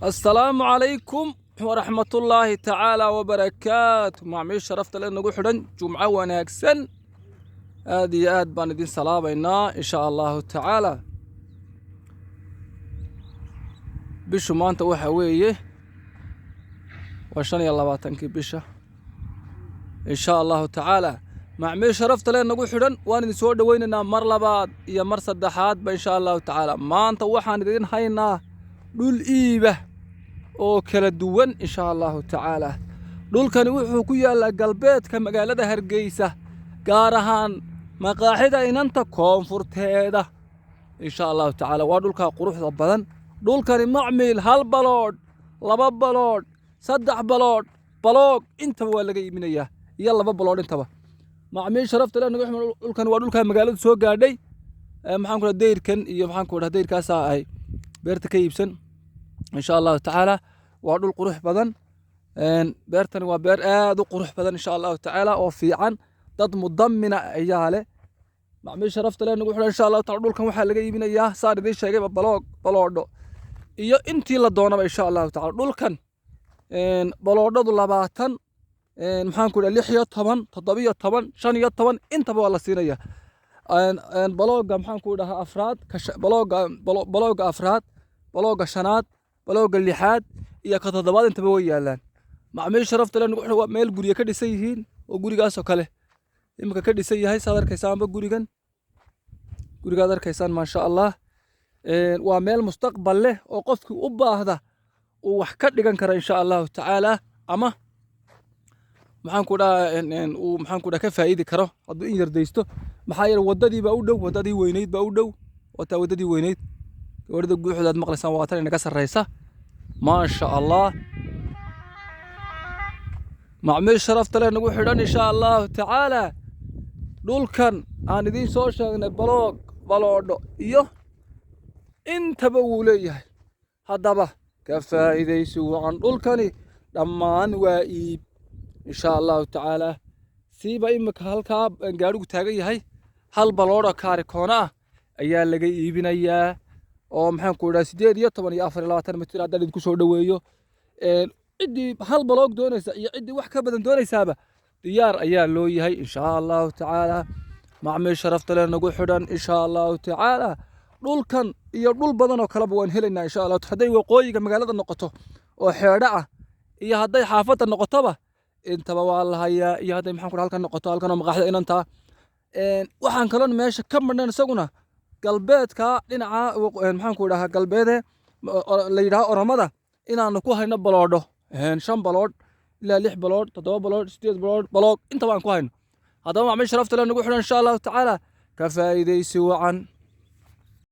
Assalaamu calaykum waraxmatullaahi tacaala wabarakaatu. Macmiil sharafta le nagu xidhan, jumco wanaagsan. Aad iyo aad baan idin salaabaynaa, insha Allahu tacaala. Bishu maanta waxa weeye waa 25-kii bisha, insha Allahu tacaala. Macmiil sharafta le nagu xidhan, waan idin soo dhoweynaynaa mar labaad iyo mar saddexaadba, insha Allahu tacaala. Maanta waxaan idin haynaa dhul iiba oo kala duwan, insha Allahu tacaala. Dhulkani wuxuu ku yaallaa galbeedka magaalada Hargeysa, gaar ahaan maqaaxida Inanta koonfurteeda, insha Allahu tacaala. Waa dhulkaa quruxda badan. Dhulkani, macmiil, hal baloodh, laba baloodh, saddex baloodh, baloog intaba waa laga iibinayaa, iyo laba baloodh intaba. Macmiil sharafta leh nagu xidhan, dhulkani waa dhulkaa magaaladu soo gaadhay. Maxaan ku dhaha, dayrkan iyo maxaan ku dhaha, dayrkaasaa ay beerta ka iibsan, insha Allahu tacaala. Waa dhul qurux badan. Beertani waa beer aad u qurux badan, insha Allahu tacaala, oo fiican. Dad mudamina ayaa leh. Macmiil sharafta leh nagu xidhan, insha Allahu taala, dhulkan waxaa laga iibinayaa, saan idiin sheegayba, baloog, baloodho iyo intii la doonaba, insha Allahu tacaala. Dhulkan baloodhadu 20, maxaan ku dhaha, 16, 17, 15 intaba waa la siinaya. Balooga, maxaan ku dhahaa, afraad, balooga afraad, balooga shanaad, balooga lixaad iyo ka toddobaad intaba way yaalaan. Macmiil sharafta leh nagu xidhan, waa meel guryo ka dhisan yihiin, oo gurigaasoo kale iminka ka dhisan yahay, saad arkaysaanba. Gurigan, gurigaad arkaysaan, maasha Allah. Waa meel mustaqbal leh oo qofkii u baahda uu wax ka dhigan kara, insha Allahu tacaala, ama maxaan ku dhaha, uu, maxaan ku dhaha, ka faa'iidi karo hadduu in yar daysto. Maxaa yeele, waddadii baa u dhow, waddadii weynayd baa u dhow. Wataa waddadii weynayd, gawarida guuxooda aad maqlaysaan waa tan inaga sarreysa, maasha Allah. Macmiil sharafta leh nagu xidhan, insha Allahu tacaala, dhulkan aan idiin soo sheegnay baloog, baloodho iyo intaba wuu leeyahay. Haddaba ka faa'iidaysi wacan. Dhulkani dhammaan waa iib, insha Allahu tacaala. Siiba imika halkaa gaadhigu taagan yahay, hal baloodho kaarikoona ah ayaa laga iibinayaa, oo maxaan ku idhaha, 18 iyo 24 mitir. Haddaan idinku soo dhoweeyo, ciddii hal baloog doonaysa iyo ciddii wax ka badan doonaysaaba diyaar ayaa loo yahay, insha Allahu tacaala. Macmiil sharafta leh nagu xidhan, insha Allahu tacaala, dhulkan iyo dhul badan oo kaleba waan helaynaa, insha Allah. Hadday waqooyiga magaalada noqoto oo xeedho ah, iyo hadday xaafadda noqotoba, intaba waa la hayaa, iyo hadday, maxaan ku dhaha, halkan noqoto, halkan oo maqaaxida inantaa. Waxaan kaloon meesha ka marnayn isaguna galbeedka dhinaca maxaan ku idhahaa, galbeede la yidhaho Oromada, inaanu ku hayno baloodho, shan baloodh ilaa lix baloodh, toddoba baloodh, sideed baloodh, baloog intaba aan ku hayno. Haddaba macmiil sharafta leh nagu xidhan, insha Allahu tacaala, ka faa'iidaysi wacan.